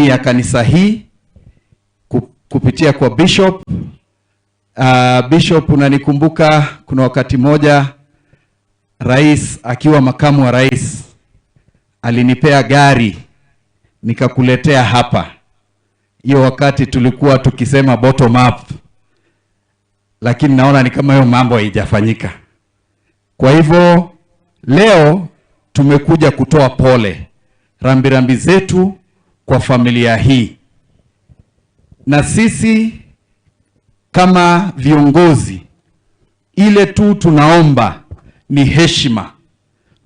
jamii ya kanisa hii kupitia kwa Bishop. Bishop, unanikumbuka kuna wakati moja rais akiwa makamu wa rais alinipea gari nikakuletea hapa. Hiyo wakati tulikuwa tukisema bottom up, lakini naona ni kama hiyo mambo haijafanyika. Kwa hivyo leo tumekuja kutoa pole, rambirambi zetu kwa familia hii, na sisi kama viongozi, ile tu tunaomba ni heshima,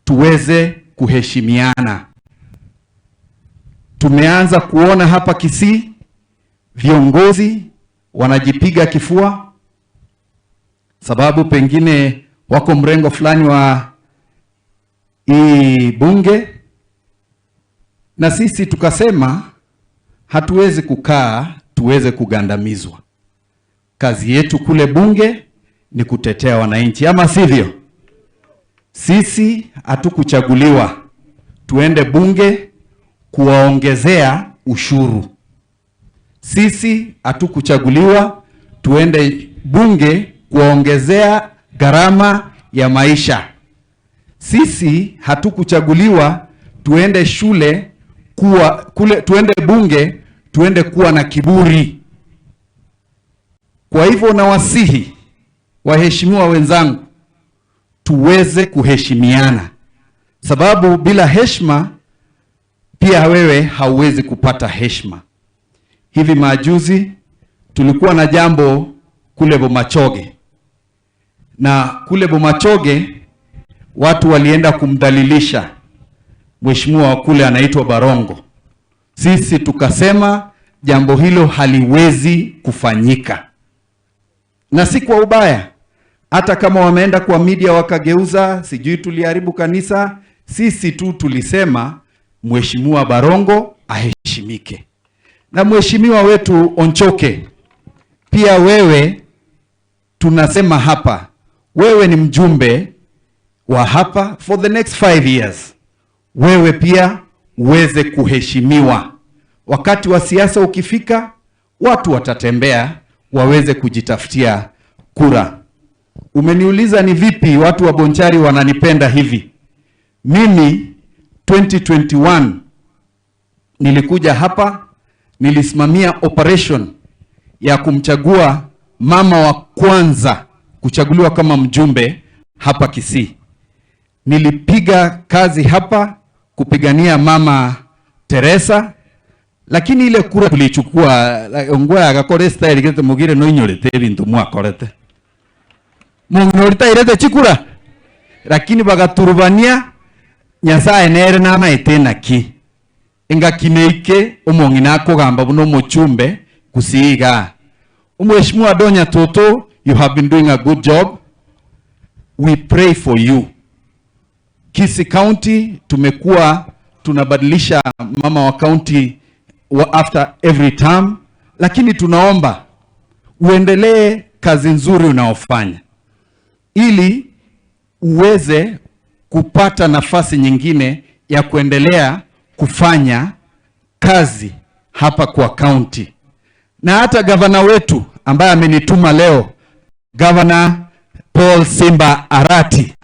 tuweze kuheshimiana. Tumeanza kuona hapa Kisii viongozi wanajipiga kifua, sababu pengine wako mrengo fulani wa hii bunge, na sisi tukasema hatuwezi kukaa tuweze kugandamizwa. Kazi yetu kule bunge ni kutetea wananchi, ama sivyo? Sisi hatukuchaguliwa tuende bunge kuwaongezea ushuru. Sisi hatukuchaguliwa tuende bunge kuwaongezea gharama ya maisha. Sisi hatukuchaguliwa tuende shule kuwa kule, tuende bunge tuende kuwa na kiburi. Kwa hivyo nawasihi waheshimiwa wenzangu, tuweze kuheshimiana, sababu bila heshima pia wewe hauwezi kupata heshima. Hivi majuzi tulikuwa na jambo kule Bomachoge, na kule Bomachoge watu walienda kumdhalilisha mheshimiwa wa kule anaitwa Barongo. Sisi tukasema jambo hilo haliwezi kufanyika, na si kwa ubaya. Hata kama wameenda kwa media wakageuza, sijui tuliharibu kanisa, sisi tu tulisema mheshimiwa Barongo aheshimike. Na mheshimiwa wetu Onchoke, pia wewe tunasema hapa, wewe ni mjumbe wa hapa for the next 5 years, wewe pia uweze kuheshimiwa. Wakati wa siasa ukifika, watu watatembea waweze kujitafutia kura. Umeniuliza ni vipi watu wa Bonchari wananipenda hivi. Mimi 2021 nilikuja hapa, nilisimamia operation ya kumchagua mama wa kwanza kuchaguliwa kama mjumbe hapa Kisii. Nilipiga kazi hapa kupigania Mama Teresa, lakini ile kura tulichukua ngwa agakore style gete mugire no inyorete ebintu mwakorete mung'orita irete chikura, lakini bagaturubania. Nyasaye nere namaete naki engakineike omong'ina akogamba buno omochumbe kusiiga. Umheshimiwa Donya Toto, you have been doing a good job. We pray for you. Kisii County tumekuwa tunabadilisha mama wa county wa after every term, lakini tunaomba uendelee kazi nzuri unaofanya ili uweze kupata nafasi nyingine ya kuendelea kufanya kazi hapa kwa county. Na hata gavana wetu ambaye amenituma leo, Gavana Paul Simba Arati.